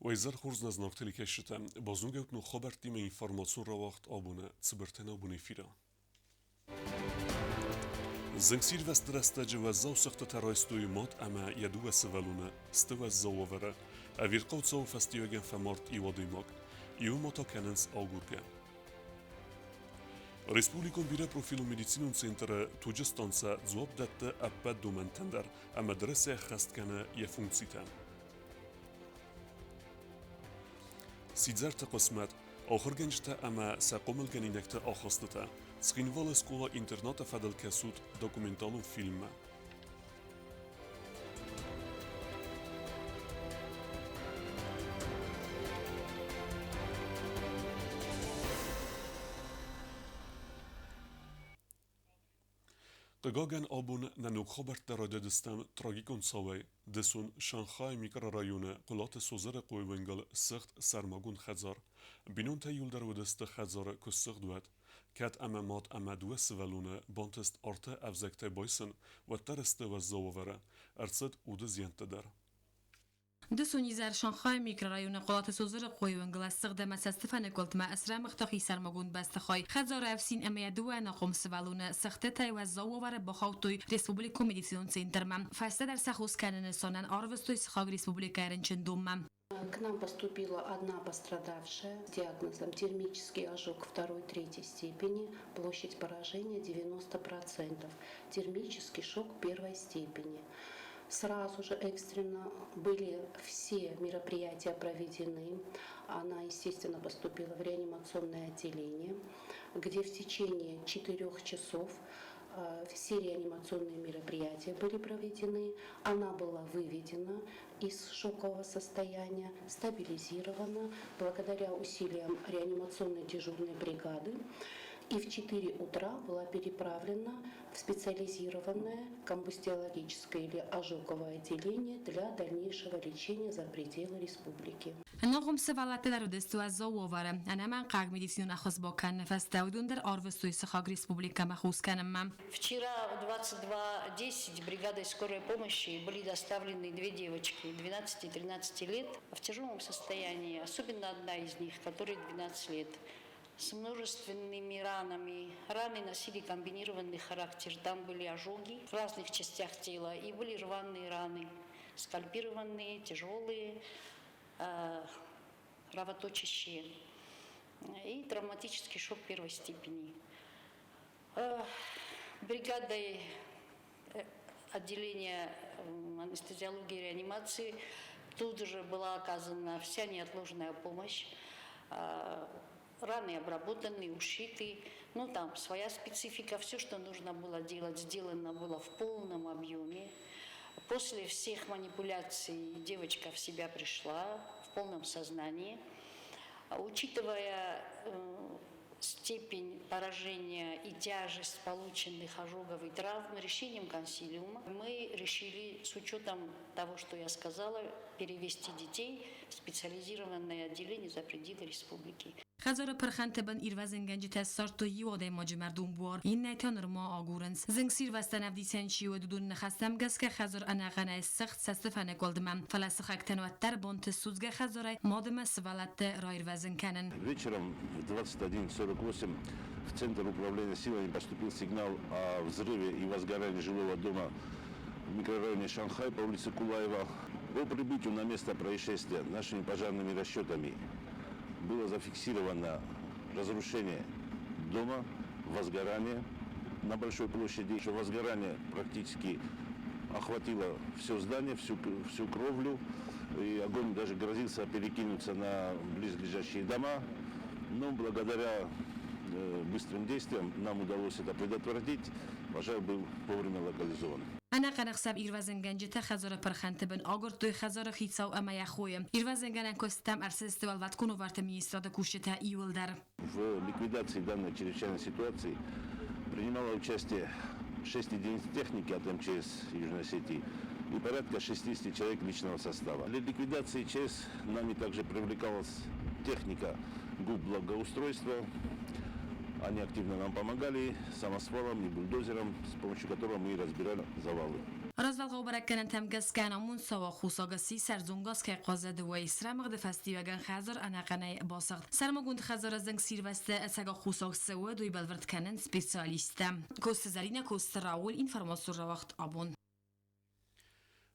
Уӕ изӕр хорз нӕ зынаргъ телекӕсджытӕ! Базонгӕут ног хабӕрттимӕ информацион рауагъд абоны цыбыртӕ нӕ абоны эфиры. Зынгсирвӕзты рӕстӕджы уӕззау цӕгъдтытӕ райстой мад ӕмӕ йӕ дыууӕ сывӕллоны сты уӕззау уавӕры. Ӕвирхъау цауы фӕстиуӕгӕн фӕмард иу адӕймаг. Иумӕ та кӕнынц агургӕ. Республикон бирӕпрофилон медицинон центры туджы станцӕ дзуапп дӕтты ӕппӕт домӕнтӕн дӕр ӕмӕ дырысӕй ӕххӕст кӕны йӕ функцитӕ. Сидзӕрты хъысмӕт, ахуыргӕнджытӕ ӕмӕ сӕ хъомылгӕнинӕгты ахастытӕ Цхинвалы скъола-интернаты фӕдыл кӕсут документалон фильммӕ. Хъыгагӕн, абон нӕ ног хабӕрттӕ райдайдзыстӕм трагикон цауӕй. Дысон Шанхайы микрорайоны Хъуылаты Созырыхъойы уынгыл сыгъд сӕрмагонд хӕдзар. Бинонтӕ иуылдӕр уыдысты хӕдзары куы ссыгъд, уӕд. Кӕд ӕмӕ мад ӕмӕ дыууӕ сывӕллоны бантыст арты ӕвзӕгтӕй байсын, уӕддӕр сты уӕззау уавӕры. Ӕрцыд уды зиӕнттӕ дӕр. Дысон изӕр Шанхайы микрорайоны Хъуылаты Созырыхъойы уынгыл ӕссыгъд ӕмӕ цӕстыфӕныкъуылдмӕ ӕсрӕмыгъта хисӕрмагонд бӕстыхай. Хӕдзары ӕфсин ӕмӕ йӕ дыууӕ ӕнахъом сывӕллоны сыгъдтытӕй уӕззау уавӕры бахаудтой республикон медицинон центрмӕ. Фӕстӕдӕр сӕ хос кӕныны нысанӕн арвыстой сыхаг республикӕйы рынчындонмӕ. К нам поступила одна пострадавшая с диагнозом термический ожог второй-третьей степени, площадь поражения 90%, термический шок первой степени. Сразу же экстренно были все мероприятия проведены. Она, естественно, поступила в реанимационное отделение, где в течение 4 часов все реанимационные мероприятия были проведены. Она была выведена из шокового состояния, стабилизирована благодаря усилиям реанимационной дежурной бригады. И в 4 утра была переправлена в специализированное комбустиологическое или ожоговое отделение для дальнейшего лечения за пределы республики. Ӕнахъом сывӕллӕттӕ дӕр уыдысты уӕззау уавӕры. Ӕнӕмӕнгхъӕуӕг медицинон ӕххуыс бакӕныны фӕстӕ уыдон дӕр арвыстой сыхаг республикӕмӕ хос кӕнынмӕ. Вчера в 22:10 бригадой скорой помощи были доставлены две девочки 12 и 13 лет в тяжелом состоянии, особенно одна из них, которой 12 лет, с множественными ранами. Раны носили комбинированный характер. Там были ожоги в разных частях тела и были рваные раны, скальпированные, тяжелые, кровоточащие и травматический шок первой степени. Бригадой отделения анестезиологии и реанимации тут же была оказана вся неотложная помощь. Раны обработаны, ушиты. Ну, там своя специфика. Все, что нужно было делать, сделано было в полном объеме. После всех манипуляций девочка в себя пришла в полном сознании. Учитывая степень поражения и тяжесть полученных ожогов и травм, решением консилиума мы решили, с учетом того, что я сказала, перевести детей в специализированное отделение за пределы республики. Хӕдзары пырхӕнты бын ирвӕзынгӕнджытӕ ссардтой иу адӕймаджы мӕрдон буар, иннӕтӕ нырма агурынц. Зынгсирвӕзтӕн ӕвдисӕн чи уыд, уыдон ныхӕстӕм гӕсгӕ хӕдзар ӕнӕхъӕнӕй ссыгъд цӕстыфӕныкъуылдмӕ, фӕлӕ сыхӕгтӕн уӕддӕр бонты судзгӕ хӕдзарӕй мадимӕ сывӕллӕтты раирвӕзын кӕнын. Вечером в 21:48 в Центр управления силами поступил сигнал о взрыве и возгорании жилого дома в микрорайоне Шанхай по улице Кулаева. По прибытию на место происшествия нашими пожарными расчетами было зафиксировано разрушение дома, возгорание на большой площади. Еще возгорание практически охватило все здание, всю кровлю. И огонь даже грозился перекинуться на близлежащие дома. Но благодаря быстрым действиям нам удалось это предотвратить. Пожар был вовремя локализован. Ӕнӕхъӕн ӕхсӕв ирвӕзынгӕнджытӕ хӕдзары пырхӕнты бын агуырдтой хӕдзары хицау ӕмӕ йӕ хойы. Ирвӕзынгӕнӕн куыстытӕм ӕрцыдысты Уӕлвӕткон уавӕрты министрады кусджытӕ иууылдӕр. В ликвидации данной чрезвычайной ситуации принимало участие 6 единиц техники от МЧС Южной Осетии и порядка 60 человек личного состава. Для ликвидации ЧС нами также привлекалась техника ГУП благоустройства. Они активно нам помогали самосвалом и бульдозером, с помощью которого мы и разбирали завалы. Развӕлгъау бӕрӕггӕнӕнтӕм гӕсгӕ ӕнамонд цауы аххосаг сси сӕрдзон газ кӕй хъазыд, уый. Срӕмыгъды фӕстиуӕгӕн хӕдзар ӕнӕхъӕнӕй басыгъд. Сӕрмагонд хӕдзары зынгсирвӕзты ӕцӕг аххосаг цы уыд, уый бӕлвырд кӕнынц специалисттӕ. Коцты Зӕринӕ, Коцты Рауль, информацион рауагъд абон.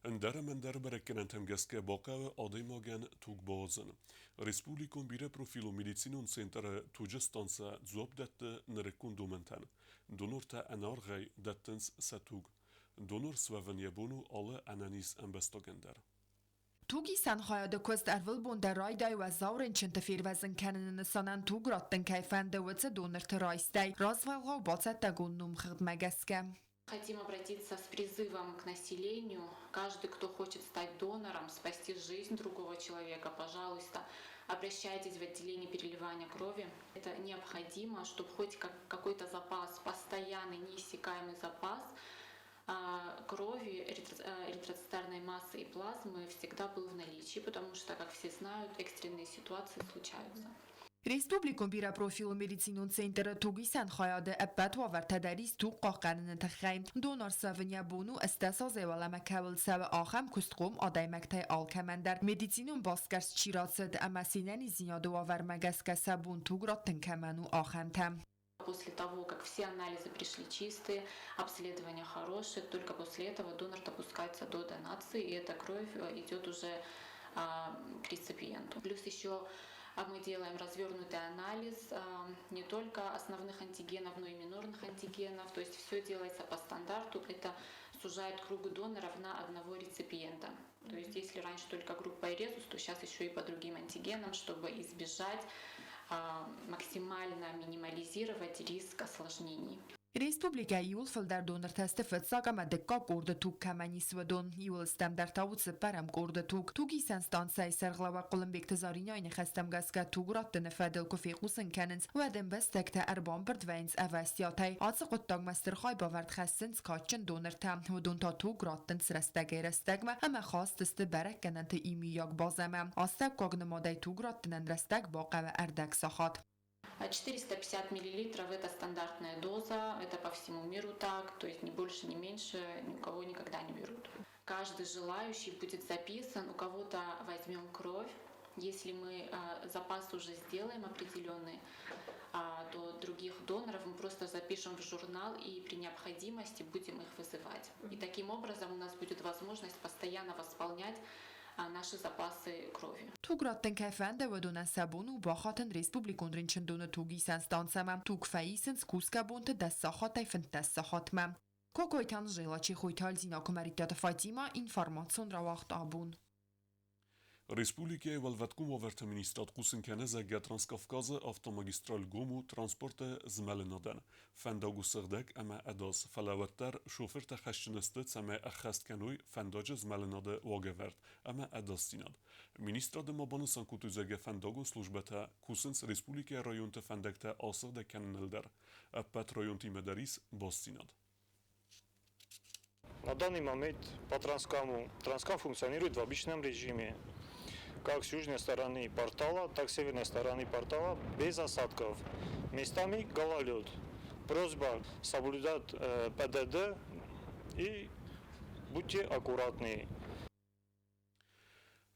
Ӕндӕр ӕмӕ ӕндӕр бӕрӕггӕнӕнтӕм гӕсгӕ бахъӕуы адӕймагӕн туг бауадзын. Республикон бирӕпрофилон медицинон центры туджы станцӕ дзуапп дӕтты нырыккон домӕнтӕн. Донортӕ ӕнӕаргъӕй дӕттынц сӕ туг. Донор суӕвын йӕ бон у алы ӕнӕниз ӕмбӕстагӕн дӕр. Тугисӕн хайады куыст ӕрвылбон дӕр райдайы уӕззау рынчынты фервӕзын кӕныны нысанӕн туг раттын кӕй фӕнды, уыцы донорты райстӕй развӕлгъау бацӕттӕгонд номхыгъдмӕ гӕсгӕ. Хотим обратиться с призывом к населению. Каждый, кто хочет стать донором, спасти жизнь другого человека, пожалуйста, обращайтесь в отделение переливания крови. Это необходимо, чтобы хоть какой-то запас, постоянный, неиссякаемый запас крови, эритроцитарной массы и плазмы всегда был в наличии, потому что, как все знают, экстренные ситуации случаются. Республикон бирӕпрофилон медицинон центры тугисӕн хайады ӕппӕт уавӕртӕ дӕр ис туг хъахъхъӕныны тыххӕй. Донор суӕвын йӕ бон у 80 азӕй уӕлӕмӕ кӕуыл цӕуы, ахӕм куыстхъом адӕймӕгтӕй алкӕмӕн дӕр. Медицинон басгӕрст чи рацыд ӕмӕ се нӕниздзинады уавӕрмӕ гӕсгӕ сӕ бон туг раттын кӕмӕн у, ахӕмтӕ. После того, как все анализы пришли чистые, обследование хорошее, только после этого донор допускается до донации, и эта кровь идет уже к реципиенту. Плюс еще мы делаем развернутый анализ не только основных антигенов, но и минорных антигенов. То есть все делается по стандарту. Это сужает круг доноров на одного реципиента. То есть если раньше только группа резус, то сейчас еще и по другим антигенам, чтобы избежать, максимально минимализировать риск осложнений. Республикӕйы иууыл фылдӕр донортӕ сты фыццаг ӕмӕ дыккаг къорды туг кӕмӕн ис, уыдон. Иууыл стӕмдӕр та у цыппӕрӕм къорды туг. Тугисӕн станцӕйы сӕргълӕууӕг Хъуылымбегты Заринӕйы ныхӕстӕм гӕсгӕ туг раттыны фӕдыл куы фехъусын кӕнынц, уӕд ӕмбӕстӕгтӕ ӕрбамбырд вӕййынц ӕвӕстиатӕй. Ацы хъуыддагмӕ стыр хайбавӕрд хӕссынц кадджын донортӕ. Уыдон та туг раттынц рӕстӕгӕй-рӕстӕгмӕ ӕмӕ хаст сты бӕрӕггӕнӕнты иумиаг базӕмӕ. Астӕуккаг нымадӕй туг раттынӕн рӕстӕг бахъӕуы ӕрдӕг сахат. 450 миллилитров – это стандартная доза, это по всему миру так, то есть ни больше, ни меньше ни у кого никогда не берут. Каждый желающий будет записан, у кого-то возьмем кровь. Если мы запас уже сделаем определенный, то других доноров мы просто запишем в журнал и при необходимости будем их вызывать. И таким образом у нас будет возможность постоянно восполнять наши запасы крови. Туг раттын кӕй фӕнды, уыдонӕн сӕ бон у бахатын республикон рынчындоны тугисӕн станцӕмӕ. Туг фӕисынц кусгӕ бонты 10 сахатӕй 15 сахатмӕ. Кокойты Анжела, Чехойты Альзина, Куымӕридтаты Фатимӕ, информацион рауагъд абон. Республикӕйы Уӕлвӕткон уавӕрты министрад хъусын кӕны, зӕгъгӕ, Транскавказы автомагистраль гом у транспорты змӕлынадӕн. Фӕндаг у сыгъдӕг ӕмӕ ӕдас, фӕлӕ уӕддӕр шофыртӕ хӕсджын сты, цӕмӕй ӕххӕст кӕной фӕндаджы змӕлынады уагӕвӕрд ӕмӕ ӕдасдзинад. Министрады ма банысан кодтой, зӕгъгӕ, фӕндагон службӕтӕ кусынц республикӕйы районты фӕндӕгтӕ асыгъдӕг кӕныныл дӕр. Ӕппӕт районтимӕ дӕр ис бастдзинад. На данный момент по Транскаму Транскам функционирует в обычном режиме. Как с южной стороны портала, так с северной стороны портала без осадков. Местами гололед. Просьба соблюдать ПДД и будьте аккуратны.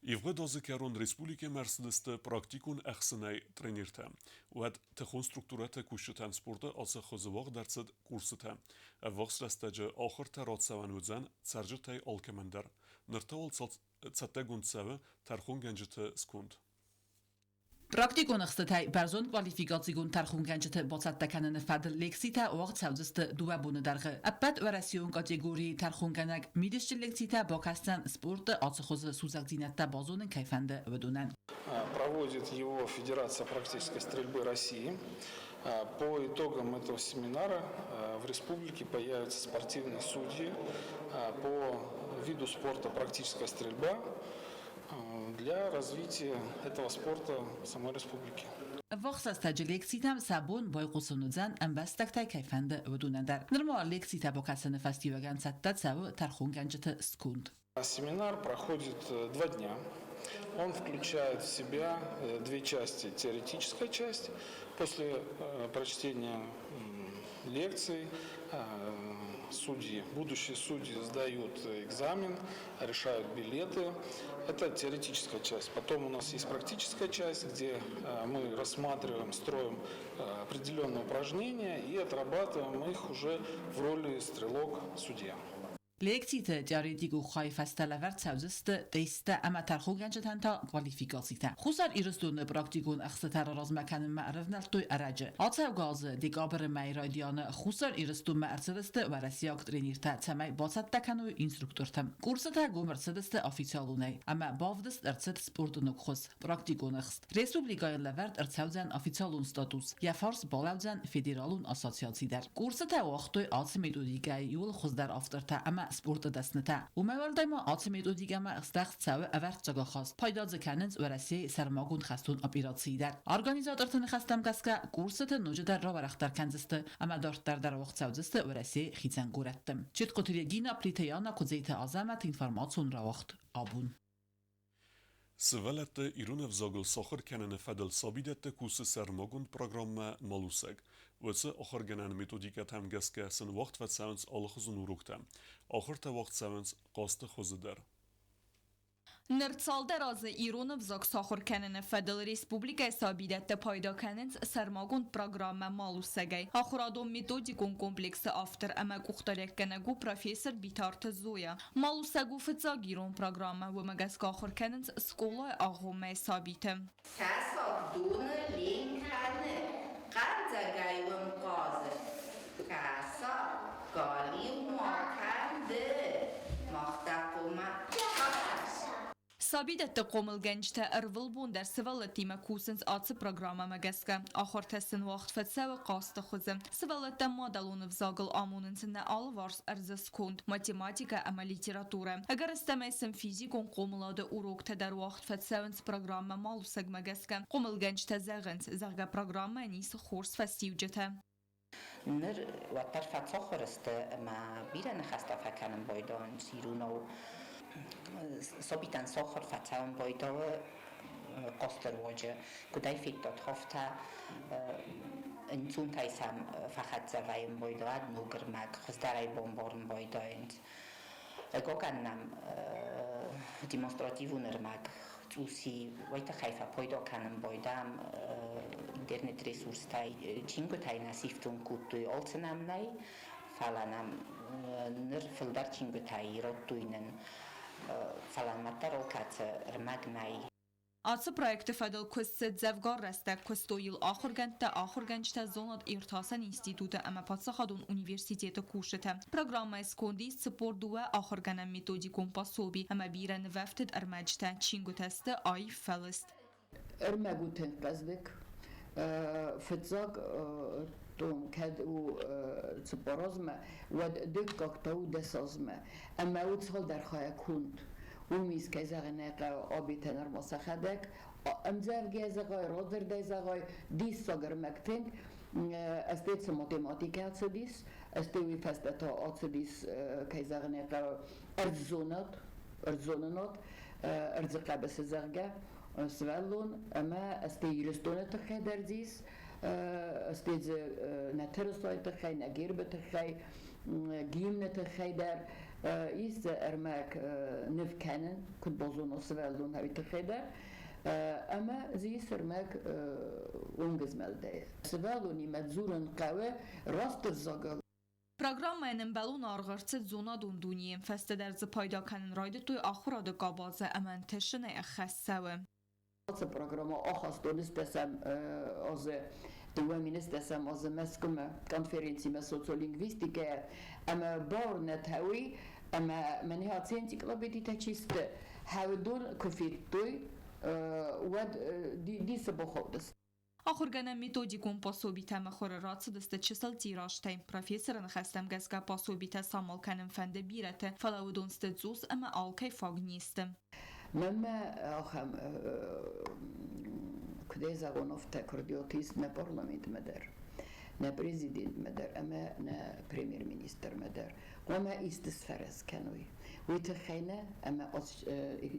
Ивгъуыд азы кӕрон республикӕмӕ ӕрцыдысты практикон ӕхсынӕй тренертӕ. Уӕд тыхон структурӕты кусджытӕн спорты ацы хуызы уагъд ӕрцыд курсытӕ. Ӕввахс рӕстӕджы ахуыртӕ рацӕуӕн уыдзӕн цӕрджытӕй алкӕмӕн дӕр. Ныр та уал цӕттӕгонд цӕуы тӕрхонгӕнджыты сконд. Практикон ӕхстытӕй бӕрзонд квалификацигонд тӕрхонгӕнджыты бацӕттӕ кӕныны фӕдыл лекцитӕ уагъд цӕудзысты дыууӕ боны дӕргъы. Ӕппӕт уӕрӕсейон категорийы тӕрхонгӕнӕг мидисджын лекцитӕ бакӕсдзӕн спорты ацы хуызы сусӕгдзинӕдтӕ базонын кӕй фӕнды, уыдонӕн. Проводит его Федерация практической стрельбы России. По итогам этого семинара в республике появятся спортивные судьи по виду спорта практическая стрельба для развития этого спорта в самой республике. Ӕввахс рӕстӕджы лекцитӕм сӕ бон байхъусын уыдзӕн, ӕмбӕстӕгтӕй кӕй фӕнды, уыдонӕн дӕр. Нырма лекцитӕ бакӕсыны фӕстиуӕгӕн цӕттӕ цӕуы тӕрхонгӕнджыты сконд. Семинар проходит 2 дня. Он включает в себя две части. Теоретическая часть. После прочтения лекций судьи. Будущие судьи сдают экзамен, решают билеты. Это теоретическая часть. Потом у нас есть практическая часть, где мы рассматриваем, строим определенные упражнения и отрабатываем их уже в роли стрелок-судья. Лекциты теоретикон хайы фӕстӕ лӕвӕрд цӕудзысты тесттӕ ӕмӕ тӕрхонгӕнджытӕн та квалификацитӕ. Хуссар Ирыстоны практикон ӕхстытӕ раразмӕ кӕнынмӕ ӕрӕвнӕлдтой ӕрӕджы. Ацӕугӕ азы декабры мӕйы райдианы Хуссар Ирыстонмӕ ӕрцыдысты уӕрӕсейаг тренертӕ, цӕмӕй бацӕттӕ кӕной инструктортӕм. Курсытӕ гом ӕрцыдысты официалонӕй ӕмӕ бавдыст ӕрцыд спорты ног хуыз, практикон ӕхст. Республикӕйӕн лӕвӕрд ӕрцӕудзӕн официалон статус, йӕ фарс балӕудзӕн федералон ассоциаци дӕр. Курсытӕ уагътой ацы методикӕйы иууыл хуыздӕр автортӕ ӕмӕ спорты дӕснытӕ. Уымӕй уӕлдай ма ацы методикӕмӕ здӕхт цӕуы ӕвӕрццаг ахаст, пайда дзы кӕнынц Уӕрӕсейы сӕрмагонд хӕстон операцийы дӕр. Организаторты ныхӕстӕм гӕсгӕ, курсыты ноджыдӕр рауӕрӕхдӕр кӕндзысты ӕмӕ дарддӕр дӕр уагъд цӕудзысты Уӕрӕсейы хицӕн горӕтты. Четкоты Регина, Плиты Яна, Куыдзеты Азӕмӕт информацион рауагъд абон. Сывӕллӕтты ирон ӕвзагыл сахуыр кӕныны фӕдыл сабидӕтты кусы сӕрмагонд программӕ «Малусӕг». Уыцы ахуыргӕнӕн методикӕтӕм гӕсгӕ сын уагъд фӕцӕуынц алыхуызон уроктӕ. Ахуыртӕ уагъд цӕуынц хъазты хуызы дӕр. Ныр цалдӕр азы ирон ӕвзаг сахуыр кӕныны фӕдыл республикӕйы сабидӕттӕ пайда кӕнынц сӕрмагонд программӕ «Малусӕг-ӕй». Ахуырадон-методикон комплексы автор ӕмӕ къухдариуӕггӕнӕг у профессор Битарты Зоя. Малусӕг у фыццаг ирон программӕ, уымӕ гӕсгӕ ахуыр кӕнынц скъолайы агъоммӕйы сабиты. Кӕсаг доны ленк кӕны, хъӕлдзӕгӕй уым хъазы. Кӕсаг галиу ма кӕн ды, мах дӕ хъумӕ фӕхӕсс. Сабидӕтты хъомылгӕнджытӕ ӕрвылбон дӕр сывӕллӕттимӕ кусынц ацы программӕмӕ гӕсгӕ. Ахуыртӕ сын уагъд фӕцӕуы хъазты хуызы. Сывӕллӕттӕ мадӕлон ӕвзагыл амонынц нӕ алыварс ӕрдзы сконд, математикӕ ӕмӕ литературӕ. Ӕгӕрыстӕмӕй сын физикон хъомылады уроктӕ дӕр уагъд фӕцӕуынц программӕ малусӕгмӕ гӕсгӕ. Хъомылгӕнджытӕ зӕгъынц, зӕгъгӕ, программӕйӕн ис хорз фӕстиуджытӕ. Ныр уӕддӕр фӕцахуыр сты ӕмӕ бирӕ ныхӕстӕ фӕкӕнын байдайынц иронау. Сабитӕн сахуыр фӕцӕуын байдайы хъазты руаджы. Куыдӕй федтат, афтӕ ӕнцонтӕй сӕм фӕхӕццӕ вӕййын байдайы ног ӕрмӕг, хуыздӕрӕй бамбарын байдайынц. Гоган нӕм демонстративон ӕрмӕг цъуси уый тыххӕй фӕпайда кӕнын байдӕм интернет-ресурстӕй, чингуытӕй нӕ сифтонг кодтой, алцы нӕм нӕй, фӕлӕ нӕм ныр фылдӕр чингуытӕй радтой нын, фӕлӕ уӕддӕр алкӕцы ӕрмӕг нӕй. Ацы проекты фӕдыл куыст цыд дзӕвгар рӕстӕг, куыстой йыл ахуыргӕндтӕ, ахуыргӕнджытӕ, зонад-иртасӕн институты ӕмӕ паддзахадон университеты кусджытӕ. Программӕйы сконды ис 42 ахуыргӕнӕн методикон пособи ӕмӕ бирӕ нывӕфтыд ӕрмӕджытӕ, чингуытӕ сты аив фӕлыст. Ӕрмӕг у тынг хъӕздыг. Фыццаг том кӕд у 4 азмӕ, уӕд дыккаг та у 10 азмӕ. Ӕмӕ у цалдӕр хайӕ конд. Уым ис, кӕй зӕгъын ӕй хъӕуы, абетӕ нырма сӕхӕдӕг. Ӕмдзӕвгӕ зӕгъай, радзырдӕй зӕгъай, диссаг ӕрмӕг тынг. Ӕз математикӕ ацыдис, ӕз уый фӕстӕ та ацыдис, кӕй зӕгъын ӕй хъӕуы, ӕрдззонад, ӕрдззонынад, ӕрдзы хъӕбысы, зӕгъгӕ, сывӕллон ӕмӕ стӕй Ирыстоны тыххӕй дӕр дзы ис, стӕй дзы нӕ тырысайы тыххӕй, нӕ гербы тыххӕй, гимны тыххӕй дӕр ис дзы ӕрмӕг ныв кӕнын, куыд базона сывӕллон, уый тыххӕй дӕр. Ӕмӕ дзы ис ӕрмӕг уынгызмӕлдӕй. Сывӕллонимӕ дзурын хъӕуы раст ӕвзагыл. Программӕйӕн ӕмбӕлон аргъ ӕрцыд зонадон дунейы. Фӕстӕдӕр дзы пайда кӕнын райдыдтой ахуырады къабазы ӕмӕ ӕнтысынӕй ӕххӕст цӕуы. Ацы программӕ ахастон 10-ӕм азы, 2010-ӕм азы Мӕскуымӕ конференцимӕ социолингвистикӕйӕ ӕмӕ бауырнӕд уый, ӕмӕ мӕнӕ ацы энциклопедитӕ чи сты, уыдон куы федтой, уӕд дисы бахаудысты. Ахуыргӕнӕн методикон пособитӕ мыхуыры рацыдысты чысыл тиражтӕй. Профессоры ныхӕстӕм гӕсгӕ пособитӕ самал кӕнын фӕнды бирӕты, фӕлӕ уыдон сты цъус ӕмӕ алкӕй фаг не сты. Мӕнмӕ ахӕм, куыдӕй зӕгъон, афтӕ курдиат ис нӕ парламентмӕ дӕр. Нӕ президентмӕ дӕр ӕмӕ нӕ премьер-министрмӕ дӕр. Хъуамӕ исты сфӕрӕз кӕной. Уый тыххӕй нӕ, ӕмӕ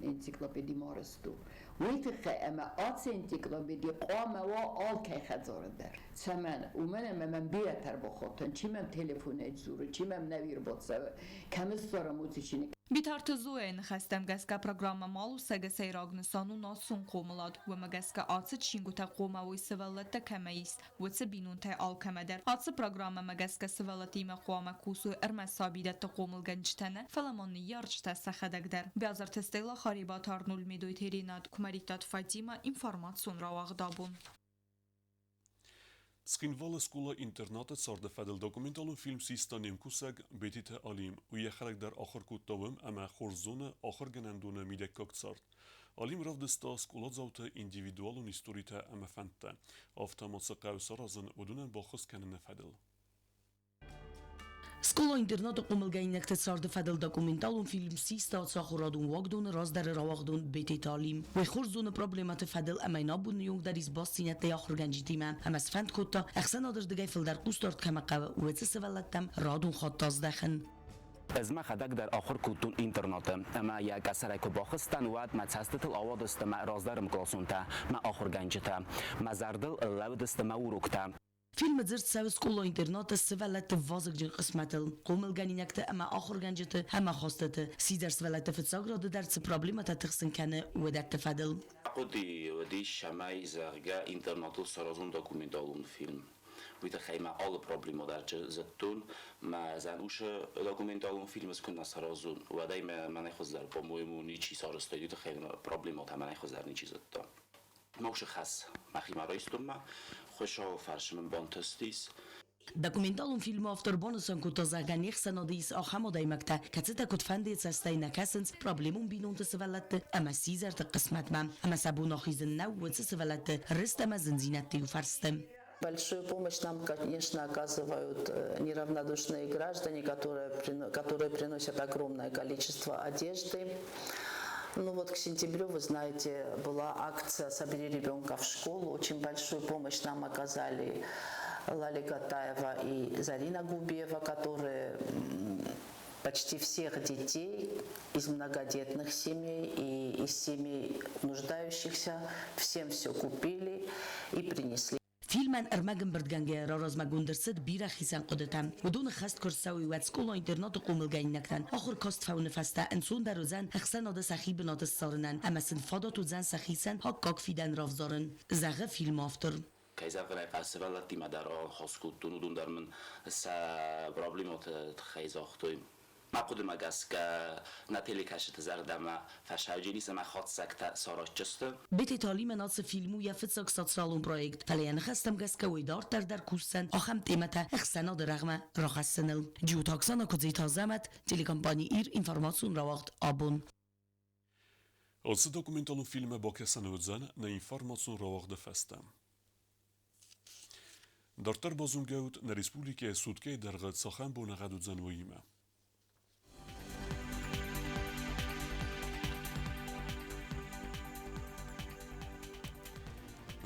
энциклопеди ма арӕзт у. Уый тыххӕй, ӕмӕ ацы энциклопеди хъуамӕ уа алкӕй хӕдзары дӕр. Цӕмӕн? Уымӕн ӕмӕ мӕм бирӕтӕ ӕрбахатынц, чи мӕм телефонӕй дзуры, чи мӕм нӕ ӕрбацӕуы, кӕм ссарӕм уыцы чиныг. Битарты Зояйы ныхӕстӕм гӕсгӕ программӕ Малусӕг-ы сӕйраг нысан у национ хъомылад. Уымӕ гӕсгӕ ацы чингуытӕ хъуамӕ уой сывӕллӕттӕ кӕмӕ ис, уыцы бинонтӕй алкӕмӕ дӕр. Ацы программӕмӕ гӕсгӕ сывӕллӕттимӕ хъуамӕ кусой ӕрмӕст сабидӕтты хъомылгӕнджытӕ нӕ, фӕлӕ ма ныййарджытӕ сӕхӕдӕг дӕр. Бязырты Стелла, Харебаты Арнольд, Медойты Ренат, Куымӕридтаты Фатимӕ, информацион рауагъд абон. Цхинвалы скъола-интернаты царды фӕдыл документалон фильм систа не мкусӕг Бетиты Алим. Уый йӕхӕдӕг дӕр ахуыр кодта уым ӕмӕ хорз зоны ахуыргӕнӕндоны мидӕггаг цард. Алим равдыста скъоладзауты индивидуалон историтӕ ӕмӕ фӕндтӕ, афтӕ ма цы хъӕуы саразын, уыдонӕн баххуыс кӕныны фӕдыл. Скъола-интернаты хъомылгӕнинӕгты царды фӕдыл документалон фильм систа ахуырадон уагдоны раздӕры рауагъдон Бететы Алим. Уый хорз зоны проблемӕты фӕдыл ӕмӕ йын абоны онг дӕр ис бастдзинӕдтӕ ахуыргӕнджытимӕ ӕмӕ сфӕнд кодта, ӕхсӕнады рдыгӕй фылдӕр хъусдард кӕмӕ хъӕуы, уыцы сывӕллӕттӕм радон хатт аздӕхын. Ӕз мӕхӕдӕг дӕр ахуыр кодтон интернаты, ӕмӕ йӕ къӕсӕрӕй куы бахызтӕн, уӕд мӕ цӕстытыл ауадысты мӕ раздӕры мкъласонтӕ, мӕ ахуыргӕнджытӕ. Мӕ зӕрдыл лӕууыдысты мӕ уроктӕ. Фильмы дзырд цӕуы скъола-интернаты сывӕллӕтты вазыгджын хъысмӕтыл, хъомылгӕнинӕгты ӕмӕ ахуыргӕнджыты ӕмахастыты, сидзӕр сывӕллӕтты фыццаг рады дӕр цы проблемӕтӕ тыхсын кӕны, уыдӕтты фӕдыл. Ахъуыды уыдис, цӕмӕй, зӕгъгӕ, интернатыл саразон документалон фильм. Уый тыххӕй мӕ алы проблемӕ дӕр зыдтон. Мӕ зӕнусы документалон фильм ӕз куы нӕ саразон, уӕд ӕй мӕнӕй хуыздӕр, по-моему, ничи сарӕзта, уый тыххӕй проблемӕтӕ мӕнӕй хуыздӕр ничи зыдта. Ноджы хӕс мӕхимӕ райстон мӕ Хуыцауы фарс мын бантыстис. Документалон фильмы автор банысан кодта, зӕгъгӕ, не хсӕнады ис ахӕм адӕймӕгтӕ, кӕцытӕ куыдфӕндыйы цӕстӕй нӕ кӕсынц проблемон бинонты сывӕллӕтты ӕмӕ сидзӕрты хъысмӕтмӕ, ӕмӕ сӕ бон ахизын нӕу уыцы сывӕллӕтты рыст ӕмӕ зындзинӕдты иуфӕрсты. Большую помощь нам, конечно, оказывают неравнодушные граждане, которые приносят огромное количество одежды. Ну вот к сентябрю, вы знаете, была акция «Собери ребенка в школу». Очень большую помощь нам оказали Лали Гатаева и Зарина Губиева, которые почти всех детей из многодетных семей и из семей нуждающихся, всем все купили и принесли. Фильмӕн ӕрмӕг ӕмбырдгӕнгӕйӕ раразмӕгонд ӕрцыд бирӕ хицӕн хъуыдытӕ. Уыдоны хӕст куы рцӕуой, уӕд скъола-интернаты хъомылгӕнинӕгтӕн ахуыр каст фӕуыны фӕстӕ ӕнцондӕр уыдзӕн ӕхсӕнады сӕхи бынаты ссарынӕн ӕмӕ сын фадат уыдзӕн сӕхицӕн аккаг фидӕн равзарын, зӕгъы фильмы автор. Кӕй зӕгъын ӕй хъӕуы, сывӕллӕттимӕ дӕр ӕххуыс кодтон, уыдон дӕр мын сӕ проблемӕты тыххӕй загътой. Мӕ хъуыдымӕ гӕсгӕ, нӕ телекӕсджыты зӕрдӕмӕ фӕсауджын ис ӕмӕ хатдзӕгтӕ саразджысты. Бететы Алимӕн ацы фильм у йӕ фыццаг социалон проект, фӕлӕ йӕ ныхӕстӕм гӕсгӕ уый дарддӕр дӕр кусдзӕн ахӕм темӕтӕ ӕхсӕнады рӕгъмӕ рахӕссыныл. Джиоты Оксана, Куыдзиты Азӕмӕт, телекомпани Ир, информацион рауагъд Абон. Ацы документалон фильммӕ бакӕсӕн уыдзӕн нӕ информацион рауагъды фӕстӕ. Дарддӕр базонгӕ ут, нӕ республикӕйы суткӕйы дӕргъы цахӕм боныгъӕд уыдзӕн, уыимӕ.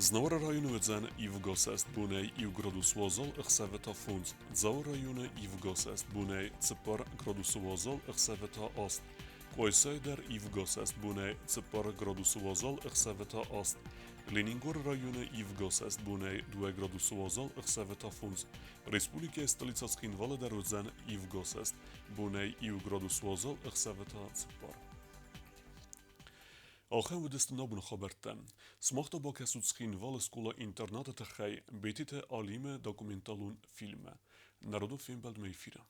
Знауыры районы уыдзӕн ивгӕсӕст бонӕй 1 градус уазал, ӕхсӕвы та 5. Дзауы районы ивгӕсӕст бонӕй 4 градусы уазал, ӕхсӕвы та 8. Къуайсайы дӕр ивгӕсӕст бонӕй 4 градусы уазал, ӕхсӕвы та 8. Ленингоры районы ивгӕсӕст бонӕй 2 градусы уазал, ӕхсӕвы та 5. Республикӕйы столицӕ Цхинвалы дӕр уыдзӕн ивгӕсӕст бонӕй 1 градус уазал, ӕхсӕвы та 4. Ахӕм уыдысты нӕ абоны хабӕрттӕ. Сымах та бакӕсут Цхинвалы скъола-интернаты тыххӕй Бетиты Алимы документалон фильммӕ. Народон фембӕлдмӕ эфиры.